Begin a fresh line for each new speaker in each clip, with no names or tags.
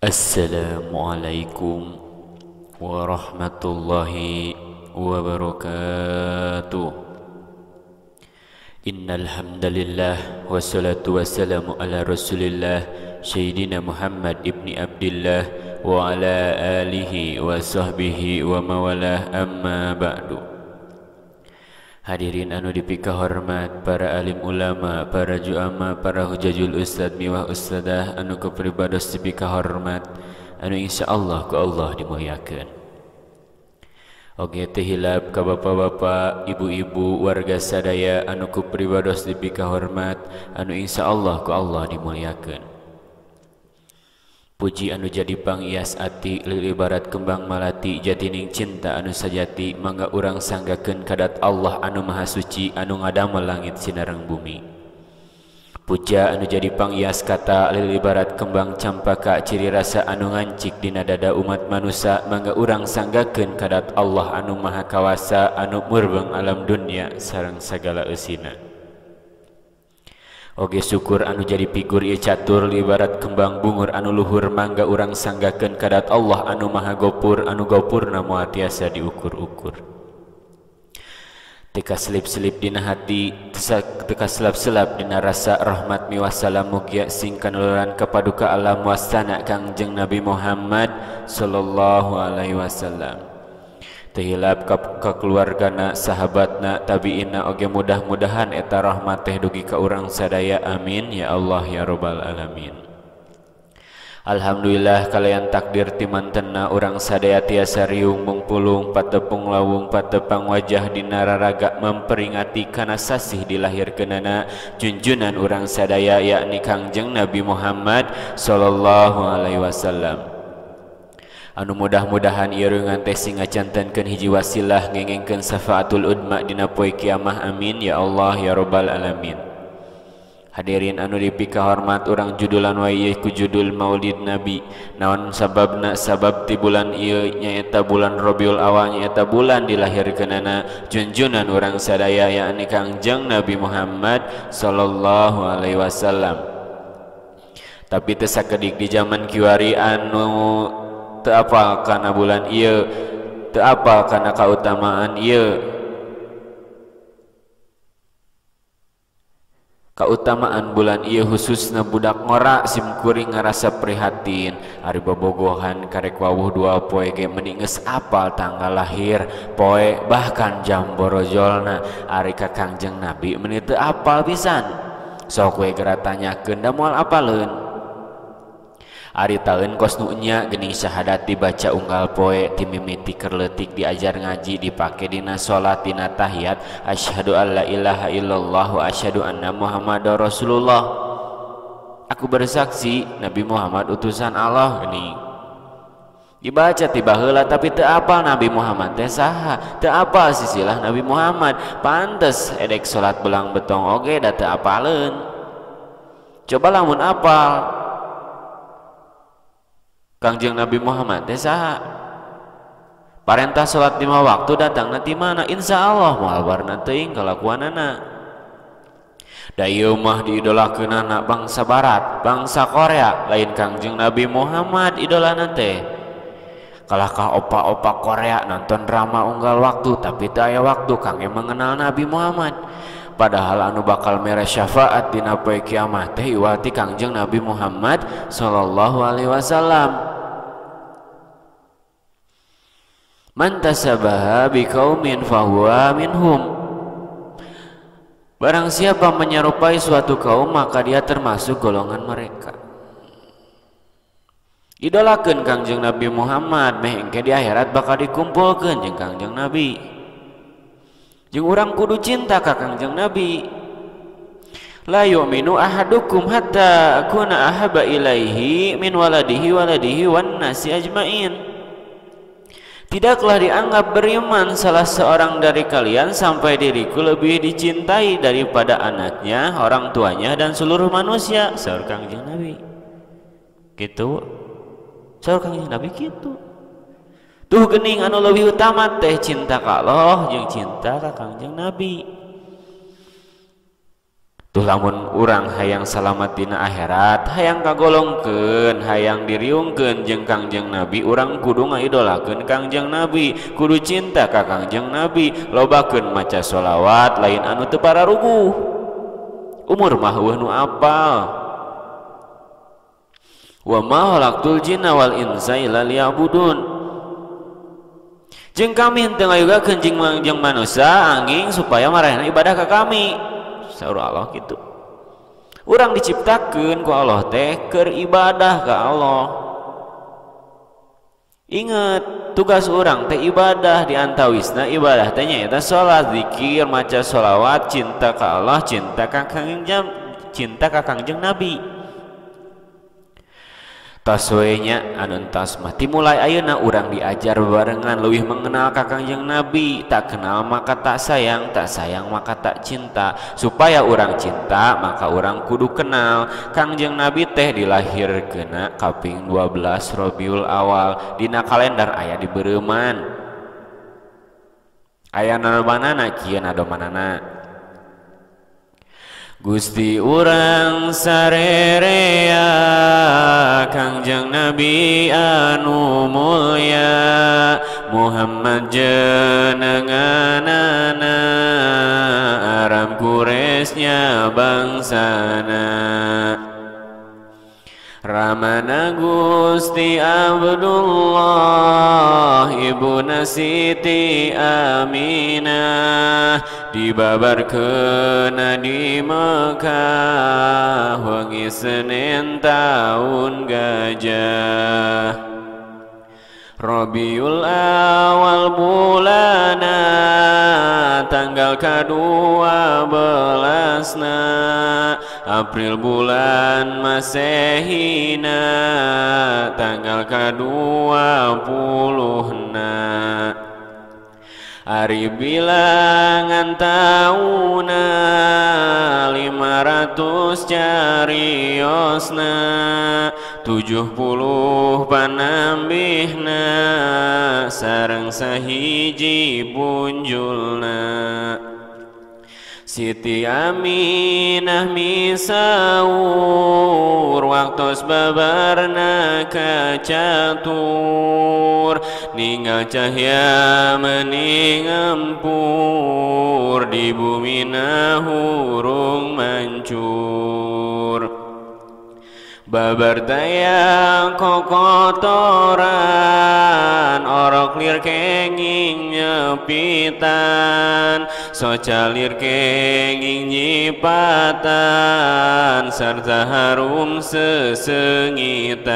Assalamualaikum warahmatullahi wabarakatuh. Innal hamdalillah wassalatu wassalamu ala Rasulillah Sayyidina Muhammad ibni Abdillah wa ala alihi wa sahbihi wa mawalah, amma ba'du. Hadirin anu dipikahormat para alim ulama, para juama, para hujajul ustad miwah ustadah anu kepribados dipikahormat, anu insyaallah ku Allah dimuliakeun. Oge teu hilap ka bapak-bapak, ibu-ibu, warga sadaya anu ku pribados dipikahormat, anu insyaallah ku Allah dimuliakeun. Puji anu jadi pangias ati, lil ibarat kembang malati, jatining cinta anu sajati, mangga urang sanggakeun kadat Allah anu maha suci, anu ngadamel langit sinareng bumi. Puja anu jadi pangias kata, lil ibarat kembang campaka, ciri rasa anu ngancik dina dada umat manusia, mangga urang sanggakeun kadat Allah anu maha kawasa, anu murbeng alam dunia sareng sagala eusina. Oge syukur anu jadi figur ieu catur, ibarat kembang bungur anu luhur, mangga urang sanggakeun kadat Allah anu maha gopur, anu gopurna moal tiasa diukur-ukur. Teka selip-selip dina hati, teka selap-selap dina rasa rahmat miwah salam mugia sing kanuluran kapaduka alam wasana Kangjeng Nabi Muhammad sallallahu alaihi wasallam. Tehilap ka keluargana, sahabatna, tabiina, oge mudah-mudahan eta rahmat teh dugi ka urang sadaya, amin ya Allah ya robbal alamin. Alhamdulillah kalian takdir timantenna urang sadaya tiasa riung mungpulung patepung lawung patepang wajah dina raraga memperingati kana sasih dilahirkeunana junjunan urang sadaya yakni Kangjeng Nabi Muhammad sallallahu alaihi wasallam. Anu mudah-mudahan ieu reungan teh sing ngacantenkeun hiji wasilah ngengengkeun syafaatul udma dina poe kiamah, amin ya Allah ya robbal alamin. Hadirin anu dipikahormat, urang judulan wae ieu ku judul Maulid Nabi. Naon sababna? Sabab ti bulan ieu nyaeta bulan Rabiul Awal, nyaeta bulan dilahirkeunana junjunan urang sadaya yakni Kangjeng Nabi Muhammad sallallahu alaihi wasallam. Tapi teu sakedik di zaman kiwari anu teu apal kana bulan ieu, teu apal kana kautamaan ieu. Kautamaan bulan ieu khususna budak ngora simkuring ngarasa prihatin. Ari bobogohan karek wawuh dua poe ge meni geus apal tanggal lahir, poe bahkan jam borojolna. Ari ka Kangjeng Nabi meni teu apal pisan. Sok we geura tanyakeun da moal apaleun. Ari taeun kos nu nya geuning syahadat dibaca unggal poe ti mimiti keur leutik diajar ngaji dipake dina salat dina tahiyat asyhadu alla ilaha illallah wa asyhadu anna muhammadar rasulullah. Aku bersaksi Nabi Muhammad utusan Allah geuning. Dibaca ti baheula tapi teu apal Nabi Muhammad teh saha, teu apal sisilah Nabi Muhammad. Pantes edek salat belang betong oge da teu apaleun. Coba lamun apal Kangjeng Nabi Muhammad teh saha? Parentah salat 5 waktu datangna ti mana? Insyaallah moal warna teuing kalakuanana. Da ieu mah diidolakeunana bangsa barat, bangsa Korea, lain Kangjeng Nabi Muhammad idolana teh. Kalahkah opa-opa Korea nonton drama unggal waktu tapi teu aya waktu kangge mengenal Nabi Muhammad. Padahal anu bakal mere syafaat dina poe kiamat teh iwati Kangjeng Nabi Muhammad sallallahu alaihi wasallam. Man tasabaha biqaumin fahuwa minhum. Barang siapa menyerupai suatu kaum maka dia termasuk golongan mereka. Idolakeun Kangjeng Nabi Muhammad meh engke di akhirat bakal dikumpulkeun jeung Kangjeng Nabi. Jeung urang kudu cinta ka Kangjeng Nabi. La yu'minu ahadukum hatta akuna ahaba ilaihi min waladihi waladihi wan nasi ajmain. Tidaklah dianggap beriman salah seorang dari kalian sampai diriku lebih dicintai daripada anaknya, orang tuanya, dan seluruh manusia. Saur Kangjeng Nabi. Gitu. Saur Kangjeng Nabi gitu. Tuh geuning anu leuwih utama teh cinta ka Allah jeung cinta ka Kangjeng Nabi. Tuh lamun urang hayang salamat dina akhirat, hayang kagolongkeun, hayang diriungkeun jeung Kangjeng Nabi, urang kudu ngaidolakeun Kangjeng Nabi, kudu cinta ka Kangjeng Nabi, lobakeun maca sholawat lain anu teu pararuguh. Umur mah eueuh nu apal. Wa ma khalaqtul jinna wal insa illa liya'budun. Jeung kami henteu ngayugakeun jeung manusia angin supaya marehna ibadah ka kami. Saur Allah gitu. Urang diciptakeun ku Allah teh keur ibadah ka Allah. Ingat, tugas urang teh ibadah, di antawisna ibadah teh nyaeta salat, zikir, maca sholawat, cinta ka Allah, cinta ka Kangjeng Nabi. Tos we nya anu entos mah timulai ayeuna urang diajar barengan leuwih mengenal ka Kangjeng Nabi. Tak kenal maka tak sayang, tak sayang maka tak cinta. Supaya urang cinta maka urang kudu kenal. Kangjeng Nabi teh dilahirkeuna kaping 12 Rabiul Awal, dina kalender aya di beureuman. Aya nadomanana kieu nadomanana. Gusti urang sarerea Kangjeng Nabi anu mulya, Muhammad jenenganana, Arab Quraisy bangsana. Ramana Gusti Abdullah, ibuna Siti Aminah, dibabarkeun di Mekah wengi Senin taun gajah. Rabiul Awal bulana tanggal ka-12na, April bulan Masehina tanggal ka-20na. Ari bilangan tauna 500 cariosna, 70 panambihna sareng sahiji punjulna. Siti Aminah misaur waktos babarna kacatur, ninggal cahya mening empur di bumina hurung mancur. Babar taya kokotoran orok lir kenging nyepitan, socalir kenging nyipatan serta harum sesengitan.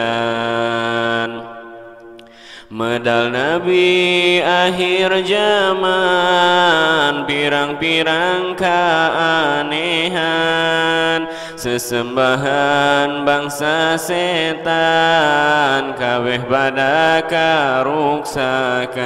Medal Nabi akhir zaman pirang-pirang keanehan, sesembahan bangsa setan kabeh pada karuksakan.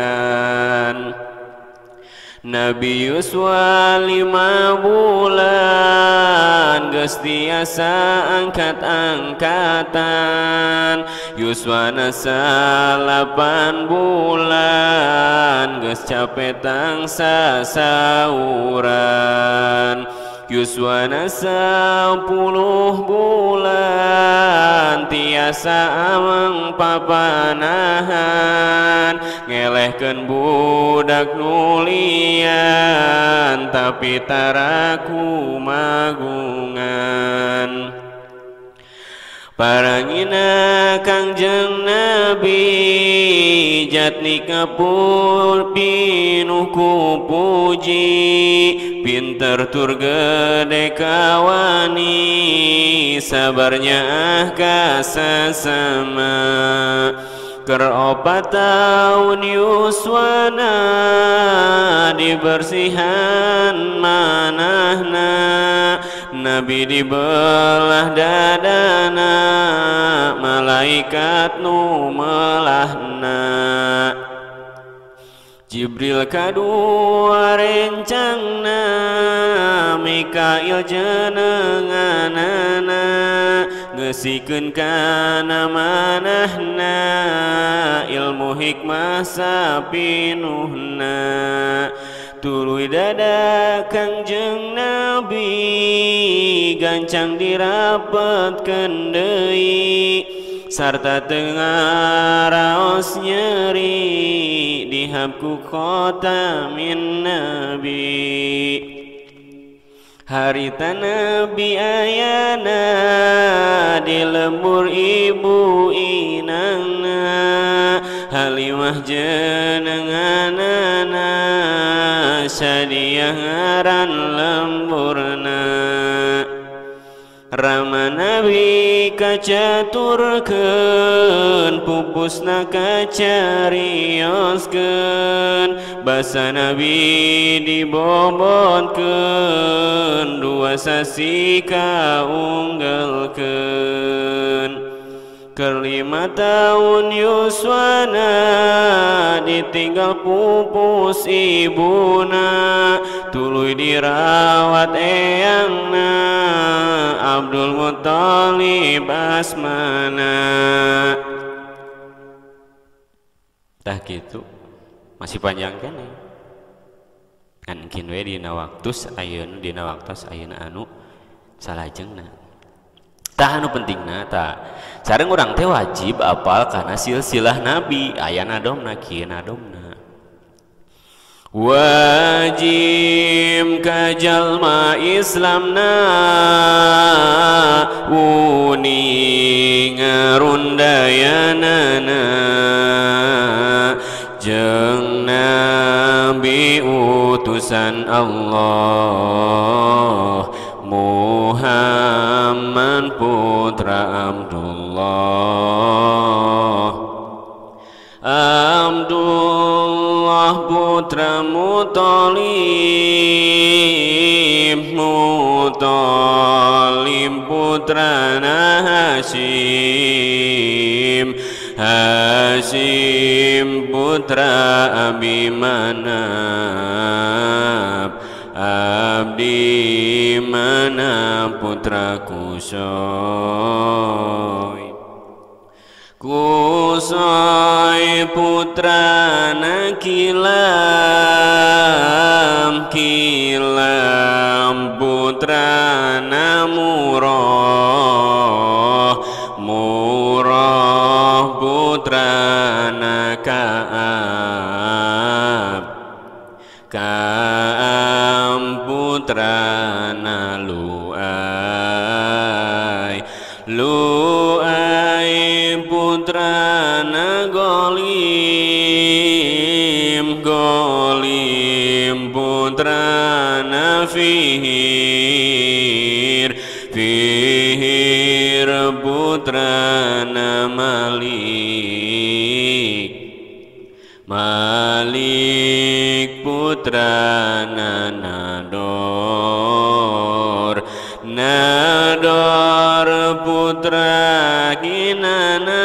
Nabi Yuswa 5 bulan geus tiasa angkat-angkatan, Yuswa nasa 8 bulan geus capek tangsa sauran, Yuswa nasa 10 bulan tiasa ameng papanahan, ngelehkeun budak nulian tapi taraku magungan. Parangina Kangjeng Nabi jatnika pur pinuh ku puji, pinter tur gede kawani sabarnya ah kasasama. Keur 4 tahun yuswana dibersihan manahna, Nabi dibelah dadana malaikat nu melahna. Jibril kadua rencangna, Mikail jenenganana, ngesikeun kana manahna ilmu hikmah sapinuhna. Tuluy dada Kangjeng Nabi gancang dirapetkeun deui sarta teu ngaraos nyeri dihap ku khotamin nabi. Harita nabi ayana di lembur ibu inangna Halimah jenenganana Sadiah ngaran lemburna. Rama nabi kacaturkeun pupusna kacarioskeun basa nabi dibobotkeun dua sasi kaunggelkeun. Keur 5 tahun yuswana ditinggal pupus ibuna tuluy dirawat eyangna Abdul Muthalib asmana. Tah kitu masih panjang keneh kan kin we dina waktu ayeuna dina waktos ayeuna anu salajengna. Tah anu pentingna tah sareng urang teh wajib apal kana silsilah nabi aya nadomna kieu nadomna. Wajib ka jalma Islamna uning ngarundayanana jeung nabi utusan Allah Muhammad putra Abdullah, Abdullah putra Muthalib, Muthalib putra Hashim, Hashim putra Abi Manaf, Abdi Manaf putra Kusoi, Kusoi putra Kilam, Kilam putra Murah, Murah putra Ka'ab, Ka'ab putra Lu'ay, Lu'ay putra Golim, Golim putra Fihir, Fihir putra Malik, Malik putra Nador, Nador putra Kinana,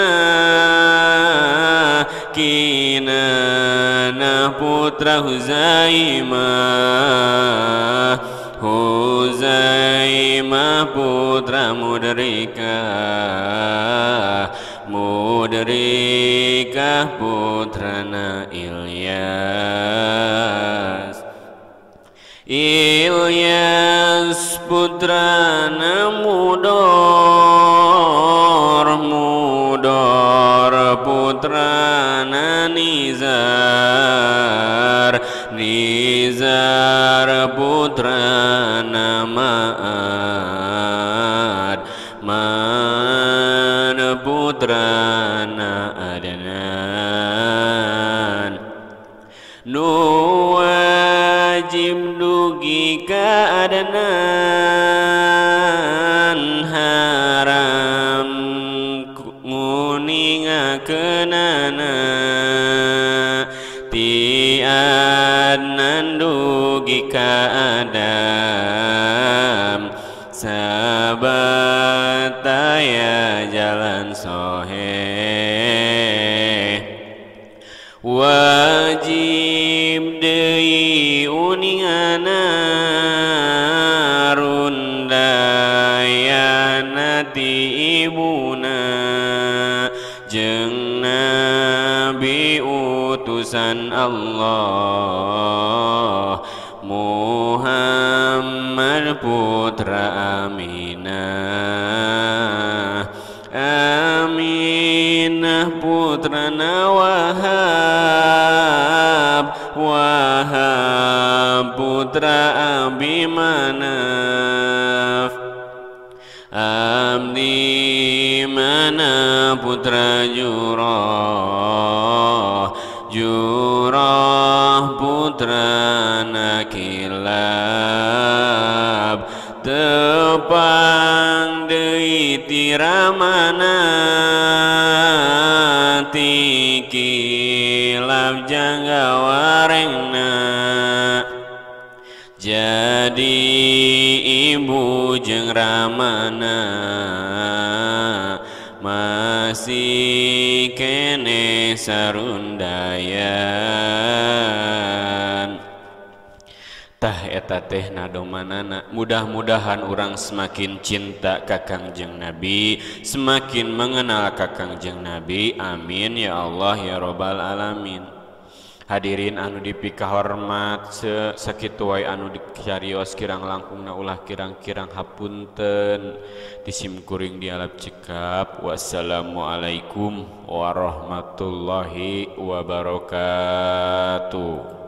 Kinana putra Huzaimah, Huzaimah putra Mudrikah, Mudrikah putrana Ilyas, Ilyas putrana Mudor, Mudor putrana Nizar, Nizar putrana Ma'ad, Ma'ad putrana Adnan. Nu wajib dugi ka Adnan haram nguningakeunana ti Adnan dugi ka Adam sabataya jalan soheh. Wajib deui uningana rundayana ti ibuna jeung nabi utusan Allah Muhammad putra Aminah. Wahab putra Abi Manaf, Abdi Manaf putra Jurah, Jurah putra Nakilab, tepang deui ti Ramana ti Kilab jangga warengna. Jadi ibu jeung Ramana masih kene sarundayan. Tah eta teh nadomanana. Mudah-mudahan urang semakin cinta ka Kangjeng Nabi, semakin mengenal ka Kangjeng Nabi. Amin ya Allah ya robbal alamin. Hadirin anu dipikahormat, sakitu wae anu dicarios kirang langkungna ulah kirang-kirang hapunten disimkuring dialap cekap. Wassalamualaikum warahmatullahi wabarakatuh.